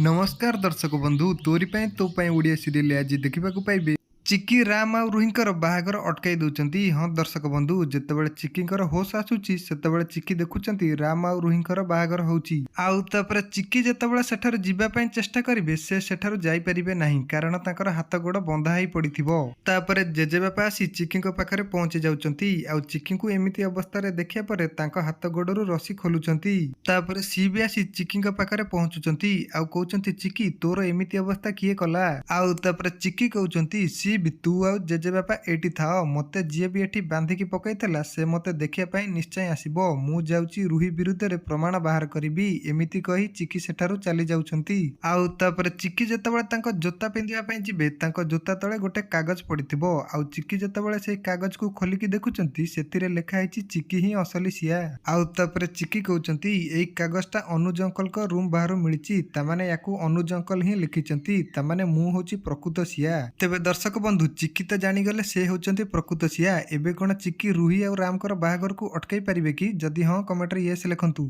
ନମସ୍କାର ଦର୍ଶକ ବନ୍ଧୁ, ତୋରି ପାଇଁ ତୋ ପାଇଁ ଓଡ଼ିଆ ସିରିଏଲ ଆଜି ଦେଖିବାକୁ ପାଇବେ, ଚିକି ରାମ ଆଉ ରୁହିଙ୍କର ବାହାଘର ଅଟକାଇ ଦେଉଛନ୍ତି। ହଁ ଦର୍ଶକ ବନ୍ଧୁ, ଯେତେବେଳେ ଚିକିଙ୍କର ହୋସ ଆସୁଛି, ସେତେବେଳେ ଚିକି ଦେଖୁଛନ୍ତି ରାମ ଆଉ ରୁହିଙ୍କର ବାହାଘର ହେଉଛି। ଆଉ ତାପରେ ଚିକି ଯେତେବେଳେ ସେଠାରୁ ଯିବା ପାଇଁ ଚେଷ୍ଟା କରିବେ, ସେ ସେଠାରୁ ଯାଇପାରିବେ ନାହିଁ, କାରଣ ତାଙ୍କର ହାତ ଗୋଡ଼ ବନ୍ଧା ହେଇ ପଡ଼ିଥିବ। ତାପରେ ଜେଜେବାପା ଆସି ଚିକିଙ୍କ ପାଖରେ ପହଞ୍ଚି ଯାଉଛନ୍ତି ଆଉ ଚିକିଙ୍କୁ ଏମିତି ଅବସ୍ଥାରେ ଦେଖିବା ପରେ ତାଙ୍କ ହାତ ଗୋଡ଼ରୁ ରସି ଖୋଲୁଛନ୍ତି। ତାପରେ ସିଏ ବି ଆସି ଚିକିଙ୍କ ପାଖରେ ପହଞ୍ଚୁଛନ୍ତି ଆଉ କହୁଛନ୍ତି, "ଚିକି, ତୋର ଏମିତି ଅବସ୍ଥା କିଏ କଲା?" ଆଉ ତାପରେ ଚିକି କହୁଛନ୍ତି, "ଶିବ, ତୁ ଆଉ ଜେଜେବାପା ଏଇଠି ଥାଅ। ମତେ ଯିଏ ବି ଏଠି ବାନ୍ଧିକି ପକାଇଥିଲା, ସେ ମତେ ଦେଖିବା ପାଇଁ ନିଶ୍ଚୟ ଆସିବ। ମୁଁ ଯାଉଛି ରୁହି ବିରୁଦ୍ଧରେ ପ୍ରମାଣ ବାହାର କରିବି।" ଏମିତି କହି ଚିକି ସେଠାରୁ ଚାଲି ଯାଉଛନ୍ତି। ଆଉ ତାପରେ ଚିକି ଯେତେବେଳେ ତାଙ୍କ ଜୋତା ପିନ୍ଧିବା ପାଇଁ ଯିବେ, ତାଙ୍କ ଜୋତା ତଳେ ଗୋଟେ କାଗଜ ପଡ଼ିଥିବ। ଆଉ ଚିକି ଯେତେବେଳେ ସେଇ କାଗଜକୁ ଖୋଲିକି ଦେଖୁଛନ୍ତି, ସେଥିରେ ଲେଖା ହେଇଛି, "ଚିକି ହିଁ ଅସଲି ସିଆ।" ଆଉ ତାପରେ ଚିକି କହୁଛନ୍ତି, "ଏଇ କାଗଜଟା ଅନୁଜ ଅଙ୍କଲଙ୍କ ରୁମ୍ ବାହାରୁ ମିଳିଛି। ତାମାନେ ୟାକୁ ଅନୁଜ ଅଙ୍କଲ ହିଁ ଲେଖିଛନ୍ତି। ତାମାନେ ମୁଁ ହେଉଛି ପ୍ରକୃତ ସିଆ।" ତେବେ ଦର୍ଶକ ବନ୍ଧୁ, ଚିକି ତ ଜାଣିଗଲେ ସେ ହେଉଛନ୍ତି ପ୍ରକୃତ ସିଆ। ଏବେ କ'ଣ ଚିକି ରୁହି ଆଉ ରାମଙ୍କର ବାହାଘରକୁ ଅଟକାଇ ପାରିବେ କି? ଯଦି ହଁ, କମେଣ୍ଟରେ ୟେସ୍ ଲେଖନ୍ତୁ।